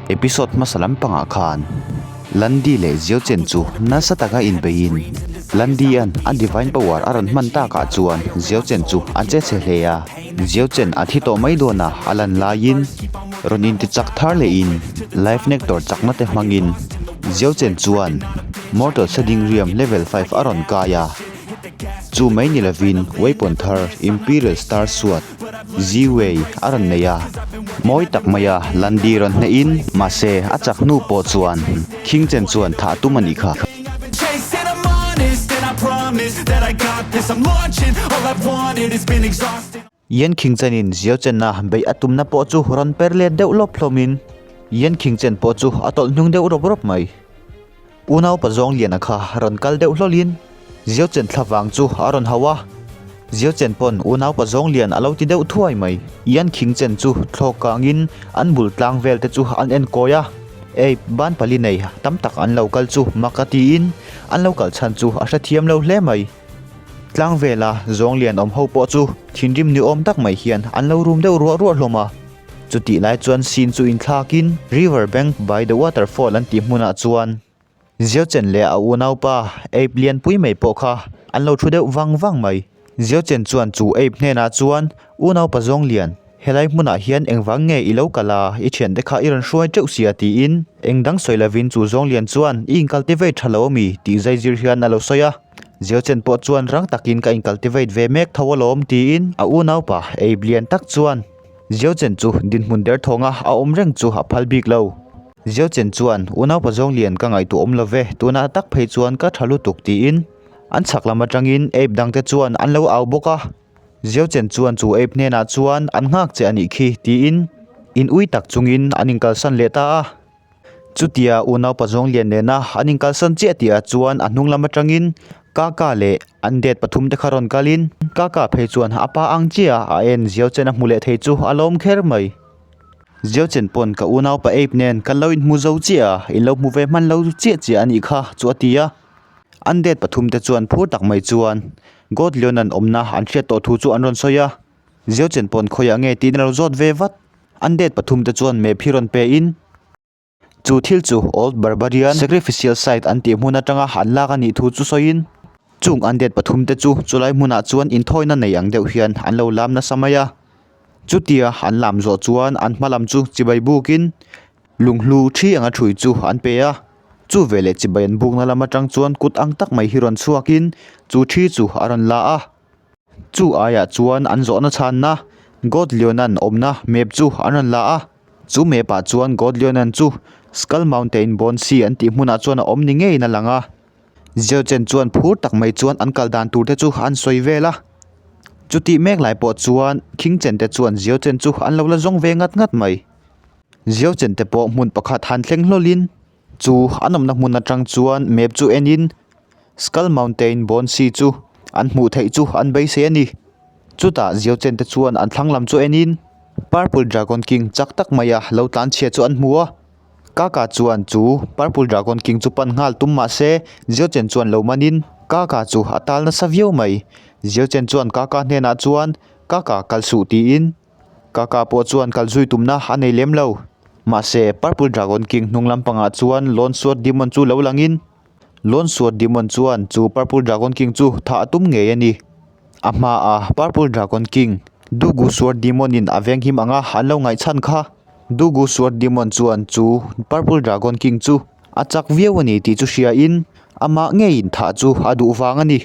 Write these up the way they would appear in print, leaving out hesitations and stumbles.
Episode hmasa lampangah khan Landy leh Xiao Chen chu nasa taka inbeiin Landy-a'n a divine power a rawn hman takah chuan Xiao Chen chu a che chhe hle a. Xiao Chen a thi tawh mai dawn a, a lan laiin rawn intichak thar lehin Life Nectar chakna te hmangin Xiao Chen chuan Mortal Shading Realm level 5 a rawn kai a. Chu mai ni lovin weapon thar Imperial Star Sword Ziwei a rawn nei a, mawi tak maia Landy rawn hnehin mahse a chak hnu pawh chuan Khingchen chuan thah tum a nih kha. Yen Khingchenin Ziauchenna beih a tumna pawh chu rawn per let deuh lawp hlawmin Yen Khingchen pawh chu a tawlh hnung deuh rawp rawp mai. Unau Pazawngliana kha rawn kal deuh hlawlin Ziauchen thlavang chu a rawn hauh a, Ziauchen pawn Unau Pazawnglian a lo ti deuh thuai mai. Ian Khingchen chu thlawk kangin an bul tlang vel te chu an en kawi a, Ei, ban pali nei tam tak an lo kal chu mak a tiin an lo kal chhan chu a hrethiam lo hle mai. Tlang vela Zawnglian awm ho pawh chu thinrim ni awm tak mai hian an lo rum deuh ruah ruah hlawm a. Chutih lai chuan scene chu inthlakin River Bank by the Waterfall an tih hmunah chuan Ziauchen leh a unaupa Ape lianpui mai pawh kha an lo thu deuh vang vang mai. Ziauchen chuan chu Ape hnenah chuan, Unaupa Zawnglian, helai hmunah hian engvang nge i lo kal a, i thiante kha i rawn hruai teuh sia tiin eng dang sawi lovin chu Zawnglian chuan i incultivate tha lo ami tih zaizir hian a lo sawi a. Ziauchen pawh chuan rang takin ka incultivate ve mek tho alawm tiin a unaupa Ape lian tak chuan Ziauchen chu dinhmun derthawnga a awm reng chu a phal bik lo. Ziauchen chuan, Unaupa Zawnglian ka ngaihtuah awm lo ve, tunah tak phei chuan ka tha lutuk tiin an chhak lam atangin ape dangte chuan an lo au bawk a. Ziauchen chuan chu ape hnenah chuan an nghak che a nih khi tiin in ui tak chungin an inkalsan leh ta a. Chutia unaupa Zawnglian nena an inkalsan chiah tihah chuan a hnung lam atangin Kaka leh an det pathum te kha rawn kalin Kaka phei chuan a pa ang chiah a en Ziauchen a hmu leh thei chu a lawm kher mai. Ziauchen pawn ka unaupa Ape nen kan lo inhmu zo chiah a, in lo hmu ve hman lo chiah chiah a nih kha chu a ti a. An det pathum te chuan phur tak mai chuan God Leon-a'n awmna an hriat tawh thu chu an rawn sawi a. Ziauchen pawn khawiah nge tiin a lo zawt ve vat. An det pathum te chuan map hi rawn pe in chu thil chu Old Barbarian Sacrificial Site an tih hmun atanga an lak a nih thu chu sawiin chung an det pathum te chu chulai hmunah chuan inthawina nei ang deuh hian an lo lam nasa mai a. Chutia an lam zawh chuan an hma lam chu chibai bukin lunghlu thi anga ṭhui chu an pe a. Chu veleh chibai an bukna lam atang chuan kut ang tak mai hi rawn chhuakin chu thi chu a rawn la a. Chu aiah chuan an zawhna chhanna God Leonan awmna map chu an rawn la a, chu map ah chuan God Leonan chu Skull Mountain Bone Sea an tih hmunah chuan a awm ni ngeiin a lang a. Ziochen chuan phur tak mai chuan an kal dan tur te chu an sawi vel a. Chutih mek lai pawh chuan Khingchen te chuan Ziochen chu an lo la zawng ve ngat ngat mai. Ziochen te pawh hmun pakhat han thleng hlawlin Chu an awmna hmun atang chuan map chu enin Skull Mountain Bone Sea chu an hmuh theih chu an beisei a ni. Chutah Ziauchen te chuan an thlang lam chu enin Purple Dragon King chak tak maia lo tlan chhia chu an hmu a. Kaka chuan chu Purple Dragon King chu pan nghal tum mah se Ziauchen chuan lo manin Kaka chu a tal nasa viau mai. Ziauchen chuan Kaka hnenah chuan Kaka kal suh tiin Kaka pawh chuan kal zui tumna a nei lem lo. Mahse, Purple Dragon King hnung lampangah chuan Lone Sword Demon chu lo langin, Lone Sword Demon chuan chu Purple Dragon King chu thah a tum ngei a ni. A hmaa Purple Dragon King, Dugu Sword Demon in a venghim anga an lo ngaihchhan kha. Dugu Sword Demon chuan chu Purple Dragon King chu a chak viau a ni tih chu hriain, amah ngeiin thah chu a duh vang a ni.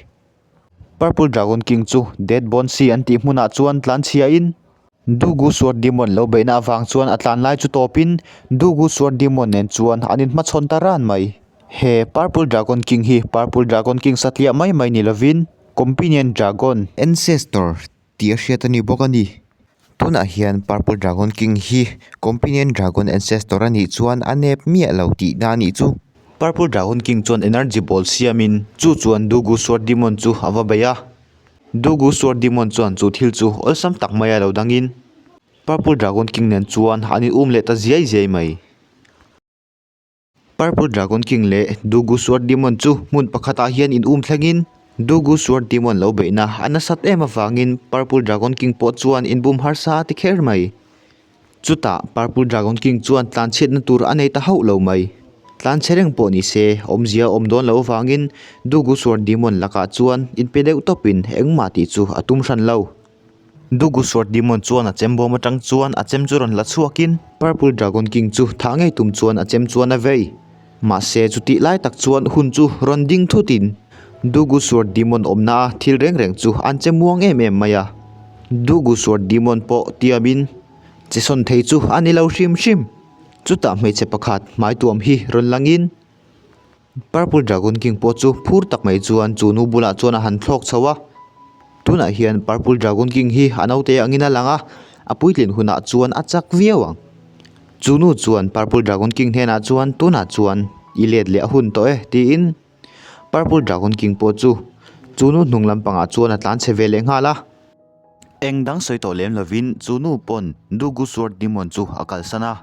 Purple Dragon King chu Dead Bone Sea an tih hmunah chuan tlan chhiain Dugu Sword Demon lo beihna avang chuan a tlan lai chu tawpin Dugu Sword Demon nen chuan an inhmachhawn ta ran mai. He Purple Dragon King hi Purple Dragon King satliah mai mai ni lovin Companion Dragon, Ancestor, tih a hriat a ni bawk a ni. Tunah hian Purple Dragon King hi Companion Dragon Ancestor a nih chuan a nep miah lo tihna a nih chu. Purple Dragon King chuan Energy Ball siamin chu chuan Dugu Sword Demon chu a va bei a. Dugu Sword Demon chuan chu thil chu awlsam tak maia lo dangin Purple Dragon King nen chuan an in um leh ta ziai ziai mai. Purple Dragon King leh Dugu Sword Demon chu hmun pakhatah hian in um thlengin Dugu Sword Demon lo beihna a nasat em avangin Purple Dragon King pawh chuan inbum harsa a ti kher mai. Chutah Purple Dragon King chuan tlanchhiatna tur a nei ta hauh lo mai. Tlanchhe reng pawh ni se, awmzia a awm dawn loh avangin Dugu Sword Demon lakah chuan inpe deuh tawpin engmah tih chu a tum hran lo. Dugu Sword Demon chuan a chem bawm atang chuan a chem chu rawn la chhuakin Purple Dragon King chu thah ngei tum chuan a chem chuan a vei. Mahse chutih lai tak chuan hun chu rawn ding thutin Dugu Sword Demon awmna a thil reng reng chu an che muang em em mai a. Dugu Sword Demon pawh tiamin che sawn thei chu a ni lo hrim hrim. Chutah hmeichhe pakhat hmai tuam hi rawn langin Purple Dragon King pawh chu phur tak mai chuan chu nu bulah chuan a han thlawk chho a. Tunah hian Purple Dragon King hi a naute angin a lang a, a puitlin hunah chuan a chak viau ang. Chu nu chuan Purple Dragon King hnenah chuan tunah chuan i let leh a hun tawh e tiin Purple Dragon King pawh chu chu nu hnung lampangah chuan a tlan chhe ve leh nghal a. Eng dang sawi tawh lem lovin chu nu pawn Dugu Sword Demon chu a kalsan a.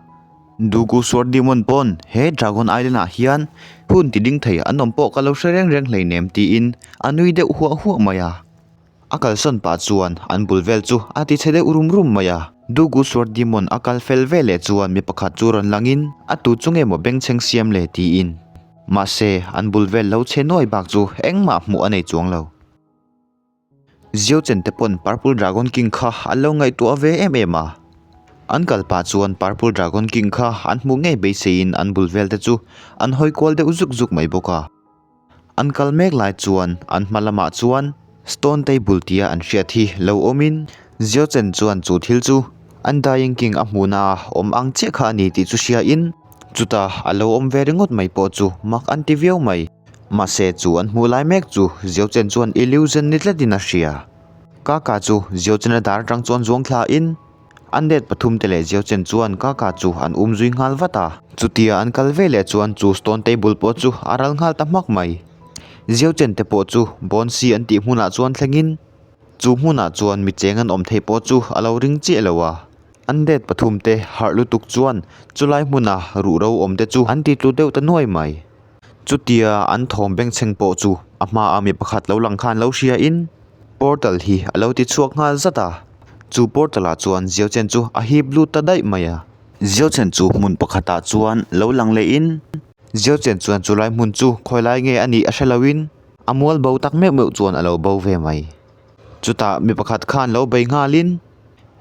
Dugu Sword Demon pawn he Dragon Island ah hian hun ti ding thei an awm pawh ka lo hre reng reng hleinem tiin a nui deuh huah huah mai a. A kalsawn pah chuan an bul vel chu a ti chhe deuh rum rum mai a. Dugu Sword Demon a kal fel ve leh chuan mi pakhat chu rawn langin a tu chu nge maw bengchheng siam le tiin. Mahse an bul vel lo chhe nuai bak chu engmah hmuh a nei chuang lo. Zio chen te pawn Purple Dragon King kha an lo ngaihtuah ve em em a. An kal pah chuan Purple Dragon King kha an hmuh ngei beiseiin an bul vel te chu an hawi kual deuh zuk zuk mai bawk a. An kal mek lai chuan an hma lamah chuan Stone Table tia an hriat hi lo awmin Zio chen chuan chu thil chu Undying King a hmuhna a awm ang chiah kha a ni tih chu hriain chutah a lo awm ve ringawt mai pawh chu mak an ti viau mai. Mahse chu an hmuh lai mek chu Ziochen chuan illusion ni tlatin a hria. Kaka chu Ziochena dar atang chuan zuang thla in an det pathum te leh Ziochen chuan Kaka chu an um zui nghal vat a. Chutia an kal ve leh chuan chu stone table pawh chu a ral nghal ta hmak mai. Ziochen te pawh chu Bonsi an tih hmunah chuan thlengin chu hmunah chuan mi cheng an awm theih pawh chu a lo ring chiah lo a. An det pathum te harh lutuk chuan chulai hmuna ruhro awm te chu an ti tlu deuh ta nuai mai. Chutia an thawm bengchheng pawh chu a hmaa mi pakhat lo lang khan lo hria in portal hi a lo ti chhuak nghal zat a, chu portal ah chuan Ziochen chu a hip lut ta daih mai a. Ziochen chu hmun pakhat ah chuan lo lang leh in Ziochen chuan chu lai hmun chu khawi lai nge a nih a hre lo in a mual bo tak meuh meuh chuan a lo bo ve mai. Chutah mi pakhat khan lo bei nghal in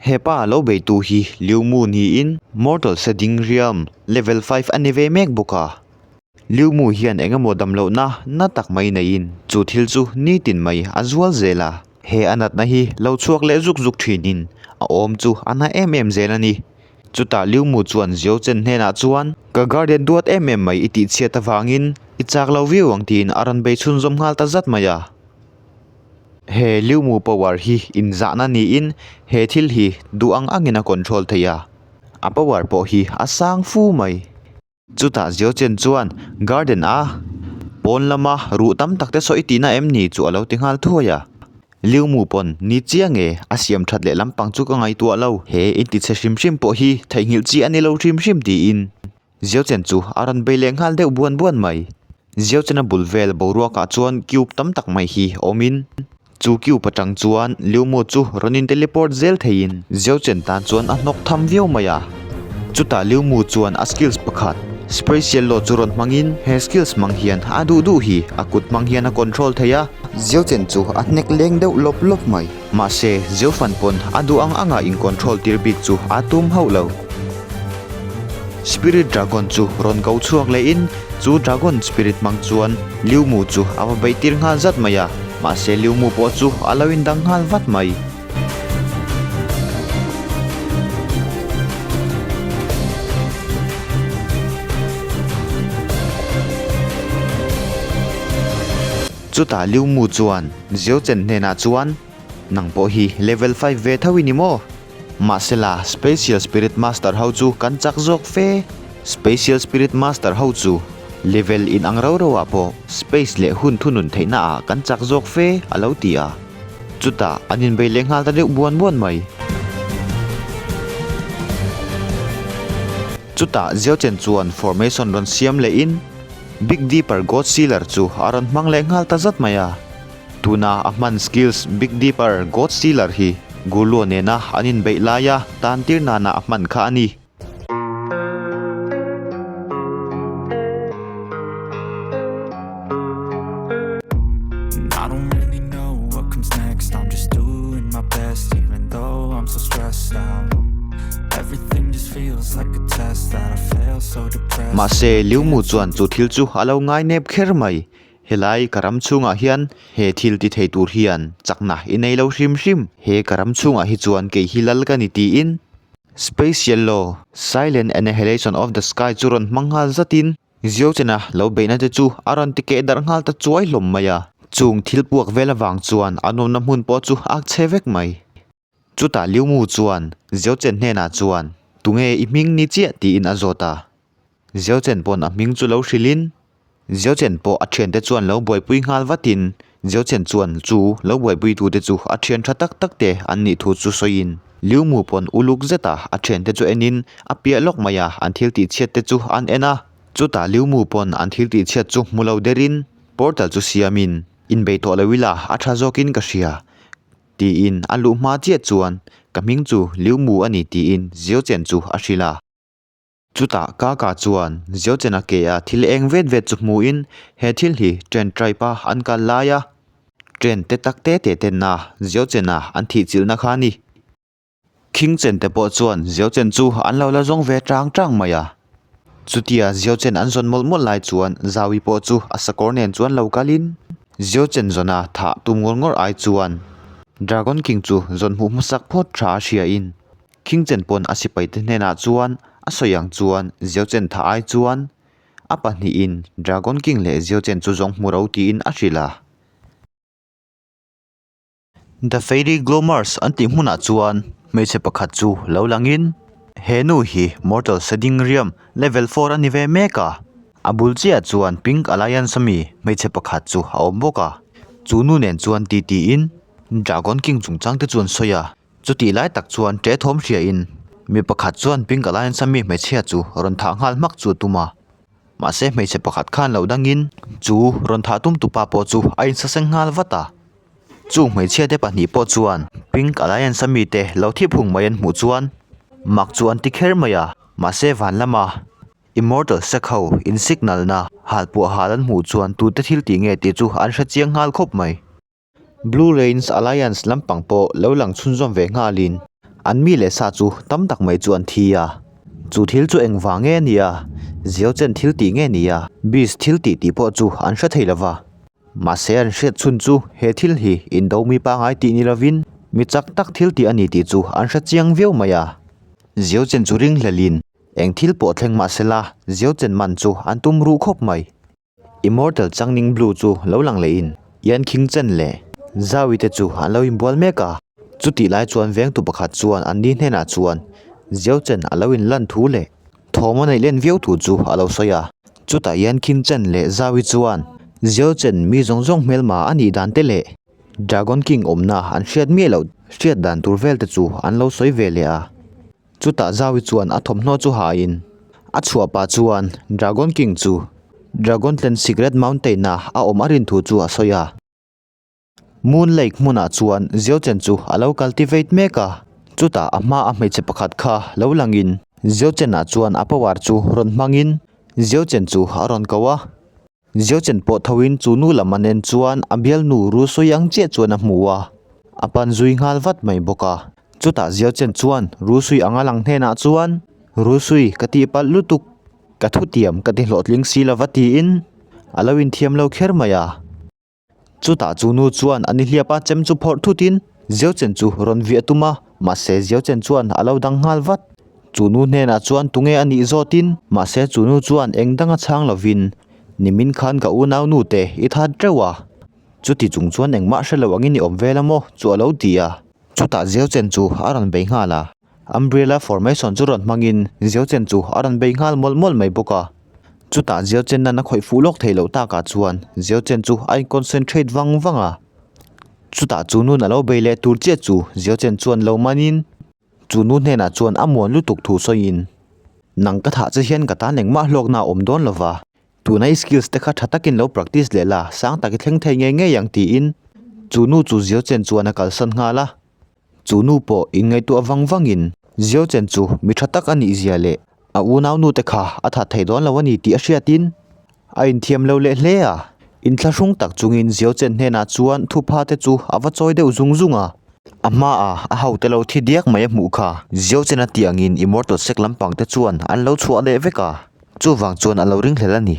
hepa lo beitu hi Liu Mu niin Mortal Setting Realm level five a ni ve mek bawk a. Liu Mu hian eng emaw dam lohna na tak mai neiin chu thil chu nitin mai a zual zel a, he a natna hi lo chhuak leh zuk zuk thinin a awm chu a na em em zel a ni. Chutah Liu Mu chuan Zio Chen hnenah chuan, Ka garden duat em em mai i tihchhiat avangin i chak lo viau ang tiin a rawn bei chhunzawm nghal ta zat mai a. He Liu Mu power hi inzahna niin he thil hi duh ang angin a control thei a, a power pawh hi a sang fu mai. Chutah Zio Chen chuan garden a pawn lama ruh tam tak te saw i tihna em ni chu a lo ti nghal thuai a. Liu Mu pawn ni chiang e, a siam that leh lampang chu ka ngaihtuah lo, he in ti chhe hrim hrim pawh hi theihnghilh chi a ni lo hrim hrim tiin Zio Chen chu a rawn bei leh nghal deuh buan buan mai. Zio Chen a bul vel boruakah chuan cube tam tak mai hi awmin Chu cube atang chuan Liu Mu chu rawn in teleport zel theiin Zio Chen tan chuan a hnawk tham viau mai a. Chutah Liu Mu chuan a skills pakhat, Spatial Law chu rawn hmangin he skills hmang hian a duh duh hi a kut hmang hian a control thei a. Zio Chen chu a hnek leng deuh lawp lawp mai. Mahse, Zio Fan pawn a duh ang anga in control tir bik chu a tum hauh lo. Spirit Dragon chu rawn ko chhuak lehin chu Dragon Spirit hmang chuan Liu Mu chu a va beih tir nghal zat mai a, mahse Liu Mu pawh chu a lo indang nghal vat mai. Chutah Liu Mu chuan Xiao Chen hnenah chuan, Nang pawh hi level five ve tho i ni maw? Mahsela, Special Spirit Master ho chu kan chak zawk fe. Special Spirit Master ho chu level in ang rau rau ah pawh space leh hun thunun theihna ah kan chak zawk fe a lo ti a. Chutah an inbei leh nghal ta deuh buan buan mai. Chutah Xiao Chen chuan formation rawn siam leh in Big Dipper God Sealer chu a rawn hmang leh nghal ta zat mai a. Tuna a hman skills Big Dipper God Sealer hi. Guluo nena an inbeih laia tan tir nana a hman kha a ni. Mahse, Liu Mu chuan chu thil chu a lo ngai nep kher mai. Helai ka ram chhungah hian he thil ti thei tur hian chakna i nei lo hrim hrim. He ka ram chhungah hi chuan kei hi lal ka ni tiin Space Yellow, Silent Annihilation of the Sky chu rawn hmang nghal zatin Ziochena lo beihna te chu a rawn ti keh darh nghal ta chuai hlawm mai a. Chung thil puak vel avang chuan a nawmna hmun pawh chu a chhe vek mai. Chutah Liu Mu chuan Ziochen hnenah chuan, Tunge i hming ni chiah? tiin a zawt a. Ziochen pawn a hming chu lo hrilhin, Ziochen pawh a thiante chuan lo buaipui nghal vatin, Ziochen chuan chu lo buaipuitute chu a thian tha tak tak te an nih thu chu sawiin, Liu Mu pawn uluk zeta a thiante chu enin a piah lawk mai a, an thil tihchhiat te chu an en a. Chutah Liu Mu pawn an thil tihchhiat chu hmu lo derin portal chu siamin, Inbei tawh lo ila a tha zawkin ka hria. Tiin a luh hma chiah chuan ka hming chu Liu Mu a ni tiin Ziochen chu a hrilh a. Chutah Kaka chuan Ziochen-a ke a thil eng vet vet chu hmuhin he thil hi train tripe-a an kal lai a, train te tak te te tenna Ziochen-a an thih chilhna kha a ni. Khingchen te pawh chuan Ziochen chu an lo la zawng ve tang tang mai a. Chutia Ziochen an zawn mawlh mawlh lai chuan Zaui pawh chu a sakawr nen chuan lo kalin Ziochen zawna thah tum ngawr ngawr ai chuan Dragon King chu zawn hmuh hmasak phawt tha a hriain Khingchen pawn a sipaite hnenah chuan a sawi ang chuan Ziochen thah ai chuan a pahnihin Dragon King leh Ziochen chu zawng hmu ro tiin a hrilh a. The Fairy Gloomers an tih hmunah chuan hmeichhe pakhat chu lo langin he nu hi Mortal Shading Realm level 4 a ni ve mek a, a bul chiahah chuan Pink Alliance ami hmeichhe pakhat chu a awm bawk a, chu nu nen chuan ti tiin Dragon King chungchang te chu an sawi a, chutih lai tak chuan ṭe thawm hriain mi pakhat chuan Pink Alliance ami hmeichhia chu rawn thah nghal hmak chu a tum a. Mahse hmeichhe pakhat khan lo dangin chu rawn thah tum tupa pawh chu a insaseng nghal vat a. Chung hmeichhia te pahnih pawh chuan Pink Alliance a mite lo thip hung mai an hmuh chuan mak chu an ti kher mai a. Mahse van lama Immortal Sek ho in signal na halpuah hal an hmuh chuan tute thil tih nge tih chu an hre chiang nghal khawp mai. Blue Rains Alliance lampang pawh lo lang chhunzawm ve nghalin an mi leh sa chu tam tak mai chu an thi a. Chu thil chu engvang nge nia, Ziau chen thil tih nge nia, Beast thil tih tih pawh chu an hre thei lova. Mahse an hriat chhun chu he thil hi indo mi pangai tih ni lovin mi chak tak thil tih a ni tih chu an hre chiang viau mai a. Ziau chen chu ringhlelin eng thil pawh thleng mahsela Ziau chen man chu an tum ruh khawp mai. Immortal Changning Blue chu lo lang lehin Yan Khing Chen leh Zhao te chu an lo inbual mek a. Chutih lai chuan vengtu pakhat chuan an ni hnenah chuan Xiao Chen a lo inlan thu leh thawm a neih len viau thu chu a lo sawi a. Chutah Yan Khing Chen leh Zhao chuan Xiao Chen mi zawng zawng hmelma a nih dan te leh Dragon King awmna an hriat miah loh hriat dan tur vel te chu an lo sawi ve leh a. Chutah Zaui chuan a thawmhnaw chu hain a chhuah pah chuan Dragon King chu Dragon Clan Secret Mountain a a awm a rin thu chu a sawi a. Moon Lake hmunah chuan Xiaochen chu a lo cultivate mek a, chutah a hma a hmeichhe pakhat kha lo langin Xiaochen ah chuan a power chu rawn hmangin Xiaochen chu a rawn ko a. Xiaochen pawh thoin chu nu lam an en chuan a bialnu Rusui ang chiah chuan a hmu a, a pan zui nghal vat mai bawk a. Chutah Xiaochen chuan Rusui anga lang hnenah chuan, Rusui, ka tihpalh lutuk, ka thutiam ka ti hlawhtling si lova tiin a lo inthiam lo kher mai a. Chutah chu nu chuan a nihliap a chem chu phawrh thutin Xiaochen chu rawn viah tum a, mahse Xiaochen chuan a lo dang nghal vat. Chu nu hnenah chuan tunge a nih zawtin, mahse chu nu chuan eng danga chhang lovin, Nimin khan ka unau nu te i that teuh a, chuti chung chuan engmah hre lo angin i awm vel a maw? chu a lo ti a. Chutah Xiaochen chu a rawn bei nghal a, Umbrella Formation chu rawn hmangin Xiaochen chu a rawn bei nghal mawlh mawlh mai bawk a. Chutah Xiaochen nan a khawih fuh lawk theih loh takah chuan Xiaochen chu a in-concentrate vang vang a. Chutah chu nun a lo bei leh tur chiah chu Xiaochen chuan lo manin chu nu hnenah chuan a muan lutuk thu sawiin, Nang ka thah che hian ka tan engmah hlawkna a awm dawn lova, tuna i skills te kha tha takin lo practice leh la, sang tak i thleng thei ngei ngei ang tiin chu nu chu Xiaochen chuan a kalsan nghal a. Chu nu pawh inngaihtuah vang vangin Xiao Chen chu mi tha tak a nih zia leh a unaunu te kha a that thei dawn lo a ni tih a hriatin a inthiam lo leh hle a. Inthlahrung tak chungin Xiao Chen hnenah chuan thupha te chu a va chawi deuh zung zung a. A hmaah a hote lo thi diak mai a hmuh kha. Xiao Chen a tih angin Immortal Sect lampang te chuan an lo chhuah leh vek a, chuvang chuan a lo ringhlel a ni.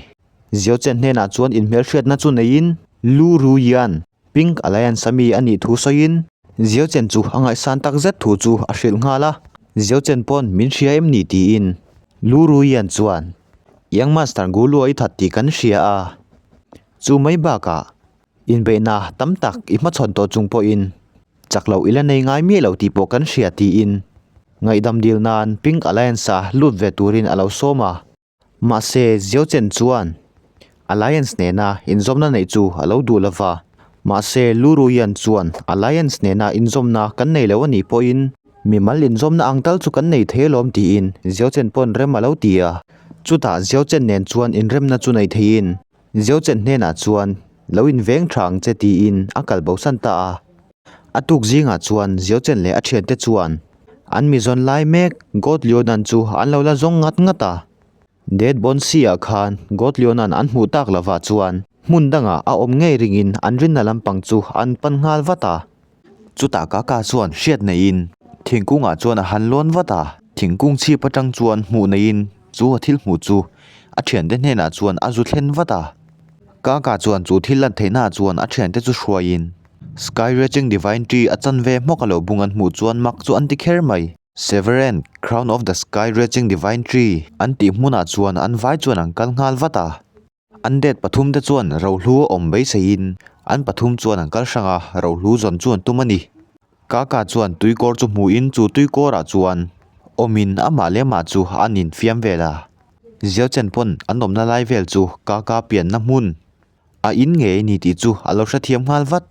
Xiao Chen hnenah chuan inhmelhriatna chu neiin Lu Ruian Pink Alliance a mi a nih thu sawiin Xiao Chen chu a ngaihsan tak zet thu chu a hrilh nghal a, Xiao Chen pawn min hria em ni tiin Lu Ruian chuan Young Master Gu Luo i that tih kan hria a, chu mai bakah inbeihna tam tak i hmachhawn tawh chung pawhin chak loh i la nei ngai miah lo tih pawh kan hria tiin ngaihdam dil nan Pink Alliance a lut ve turin a lo sawm a. Mahse, Xiao Chen chuan Alliance nena inzawmna neih chu a lo duh lo va. Mahse, Lu Ruian chuan Alliance nena inzawmna kan nei lo a nih pawhin mimal inzawmna ang tal chu kan nei thei alawm tiin Xiao Chen pawn rem a lo ti a. Chutah Xiao Chen nen chuan inremna chu nei theiin Xiao Chen hnenah chuan lo inveng tha ang che tiin a kal bosan ta a. A tuk zingah chuan Xiao Chen leh a thiante chuan An mi zawn lai mek God Leonan chu an lo la zawng ngat ngat a. Dead Bone Sea ah khan God Leonan an hmuh tak lovah chuan hmun dangah a awm ngei ringin an rinna lampang chu an pan nghal vat a. Chutah Kaka chuan hriat neiin thingkungah chuan a han lawn vat a. Thingkung chhip atang chuan hmuh neiin chu a thil hmuh chu a thiante hnenah chuan a zu thlen vat a. Kaka chuan chu thil lan theihnaah chuan a thiante chu hruaiin Sky Reaching Divine Tree a chan ve hmawk a lo bung an hmuh chuan mak chu an ti kher mai. Severance, Crown of the Sky Reaching Divine Tree an tih hmunah chuan an vai chuan an kal nghal vat a. An det pathum te chuan rohlu a awm beiseiin an pathum chuan an kal hrang a, rohlu zawn chu an tum a ni. Kaka chuan tuikawr chu hmuhin chu tuikawrah chuan awmin amah leh amah chu an infiam vel a. Ziachen pawn an awmna lai vel chu Kaka pianna hmun A in ngei a ni tih chu a lo hrethiam nghal vat.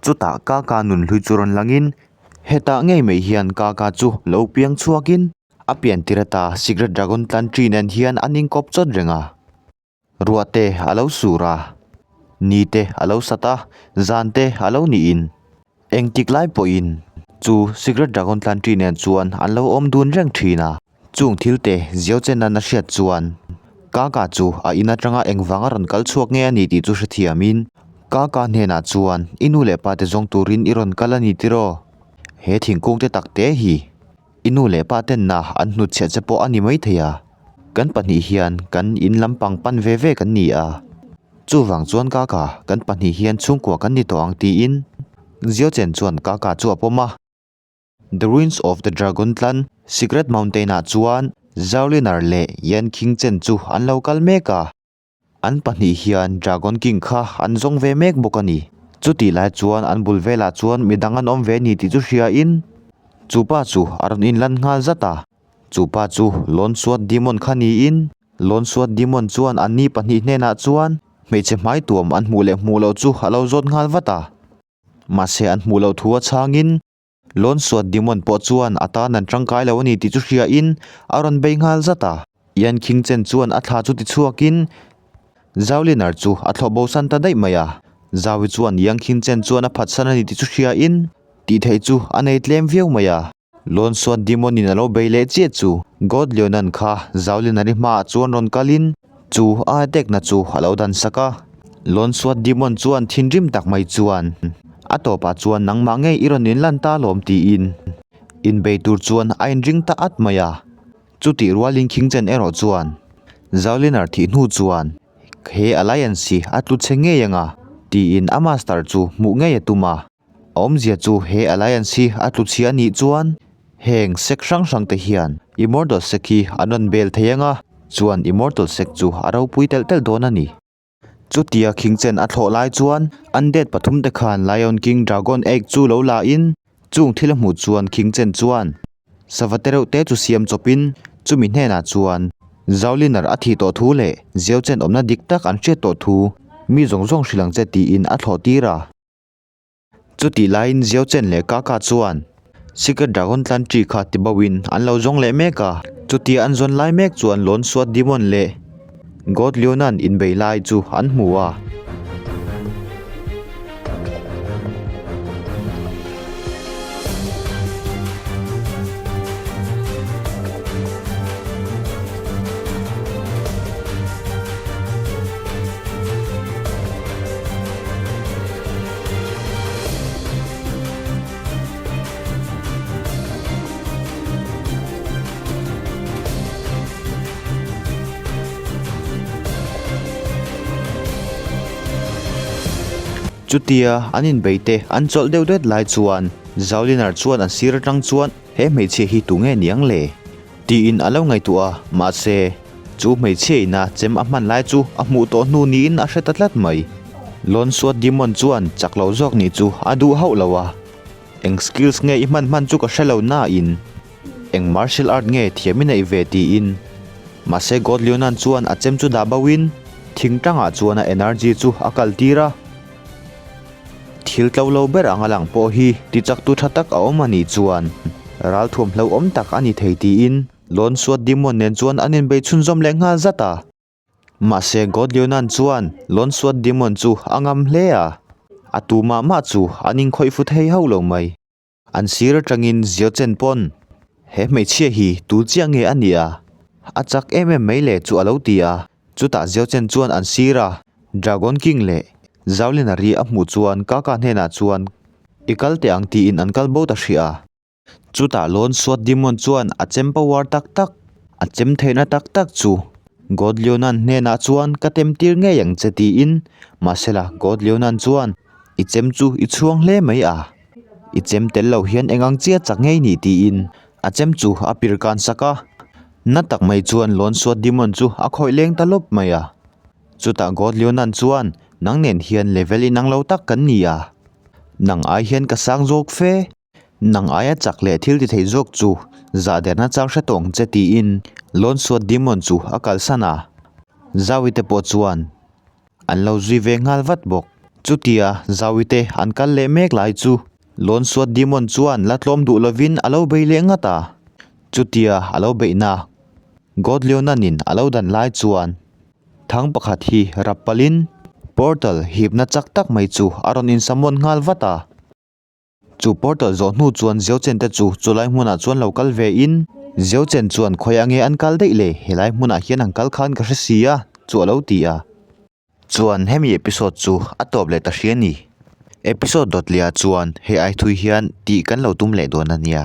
Chutah Kaka nunhlui chu rawn langin hetah ngei mai hian Kaka chu lo piang chhuakin a pian tir ata Secret Dragon Clan Tree nen hian an inkawp chawt reng a. Ruah te a lo sur a, ni te a lo sat a, zan te a lo niin engtik lai pawhin chu Secret Dragon Clan Tree nen chuan an lo awm dun reng thin a. Chung thil te Ziau chen nan a hriat chuan Kaka chu a in atanga engvang a rawn kal chhuak nge a ni tih chu hrethiamin Kaka hnenah chuan i nu leh pa te zawng turin i rawn kal a ni tiraw? He thingkung te tak te hi i nu leh pa ten na an hnutchhiah che pawh a ni maithei a, kan pahnih hian kan in lampang pan ve ve kan ni a, chuvang chuan Kaka kan pahnih hian chhungkua kan ni tawh ang tiin Ziau chen chuan Kaka chu a pawm a. The Ruins of the Dragon Clan, Secret Mountain ah chuan Zhao Linar leh Yan Qingchen chu an lo kal mek a. An pahnih hian Dragon King kha an zawng ve mek bawk a ni. Chutih lai chuan an bul velah chuan midang an awm ve ni tih chu hriain chu pa chu a rawn inlan nghal zat a. Chu pa chu Lone Sword Demon kha niin Lone Sword Demon chuan an ni pahnih hnenah chuan hmeichhe hmai tuam an hmuh leh hmuh loh chu a lo zawt nghal vat a. Mahse an hmuh loh thu a chhangin Lone Suat Demon pawh chuan a tan an tangkai lo a ni tih chu hriain a rawn bei nghal zat a. Yan Qingchen chuan a thla chu ti chhuakin Zhao Linar chu a thlawh bosan ta daih mai a. Zhao-i chuan Yang Qingchen chuan a phatsan a ni tih chu hriain tih theih chu a nei tlem viau mai a. Lawn suan Demon in a lo bei leh chiah chu God Leonan kha Zhao Linari hmaah chuan rawn kalin chu a attack na chu a lo dan sak a. Lawn suat Demon chuan thinrim tak mai chuan a tawpah chuan nangmah ngei i rawn inlan ta lawm tiin inbei tur chuan a inring ta at mai a. Chutih rualin Khingchen erawh chuan Zhao Linar thih hnu chuan he alliance hi a tlu chhe ngei anga tiin a master chu hmuh ngei a tum a. A awmzia chu he alliance hi a tlu chhia anih chuan heng sect hrang hrang te hian Immortal Sect hi an rawn bel thei ang a, chuan Immortal Sect chu a ropui telh telh dawn a ni. Chutia Khingchen a thlawh lai chuan Undead pathum te khan Lion King Dragon Egg chu lo la in chung thil a hmuh chuan Khingchen chuan sava te reuh te chu siam chawp in chumi hnenah chuan Zaulinar a thih tawh thu leh Ziauchen awmna dik tak an hriat tawh thu mi zawng zawng hrilh ang che tiin a thlawh tir a. Chutih laiin Xiao Chen leh Kaka chuan Secret Dragon Clan Tree kha ti bauhin an lo zawng leh mek a. Chutia an zawn lai mek chuan Lone Sword Demon leh God Leonan inbei lai chu an hmu a. Chutia an inbei te an chawlh deuh det lai chuan Zaulinar chuan an sir atang chuan he hmeichhia hi tunge niang le? Tiin a lo ngaihtuah a, mahse, chu hmeichhia ina chem a hman lai chu a hmuh tawh hnu niin a hre ta tlat mai. Lone Suat Demon chuan chak lo zawk nih chu a duh hauh lo a, Eng skills nge i hman hman chu ka hre lo nain, eng martial art nge thiam i neih ve tiin. Mahse God Leonan chuan a chem chu dah bo in, thing tangah chuan a energy chu a kal tir a. Thil tlo lo ber anga lang pawh hi tichaktu tha tak a awm a nih chuan ralthuam hlauhawm tak a ni thei tiin Lone Suat Demon nen chuan an inbei chhunzawm leh nghal zat a. Mahse God Leonan chuan Lone Suat Demon chu a ngam hle a, a tu mah mah chu an inkhawih fu thei hauh lo mai. An sir atangin Zio Chen pawn he hmeichhia hi tu chiah nge a nih a? A chak em em mai le chu a lo ti a. Chutah Zio Chen chuan an sir a, Dragon King leh Zhao Lin a ri a hmuh chuan Kaka hnenah chuan i kal teh ang tiin an kal bo ta hrih a. Chutah Lone Suat Demon chuan a chem power tak tak, a chem theihna tak tak chu God Leonan hnenah chuan ka tem tir ngei ang che tiin mahsela God Leonan chuan i chem chu i chhuang hle mai a. I chem tel lo hian eng ang chiah chak ngei ni tiin a chem chu a pir kan sak a. Na tak mai chuan Lone Suat Demon chu a khawih leng ta lawp mai a. Chutah God Leonan chuan nang nen hian level inang lo tak kan ni a. Nang ai hian ka sang zawk fe. Nang aia chak leh thil ti thei zawk chu zah derna chang hre tawh ang che tiin Lone Suat Demon chu a kalsan a. Zaui te pawh chuan An lo zui ve nghal vat bawk. Chutia Zawite an kal leh mek lai chu Lone Suat Demon chuan la tlawm duh lovin a lo bei leh ngat a. Chutia a lo beihna God Leonan-in a lo dan lai chuan thang pakhat hi rap palhin portal hipna chak tak mai chu a rawn insamuan nghal vat a. Chu portal zawh hnu chuan Ziochen te chu chulai hmunah chuan lo kal ve in, Ziochen chuan khawi ange an kal daih le, helai hmunah hian an kal khan ka hre si a, chu a lo ti a. Chuan hemi episode chu a tawp leh ta hria ni. Episode dawt leh ah chuan hei ai thui hian tih kan lo tum leh dawn a nia.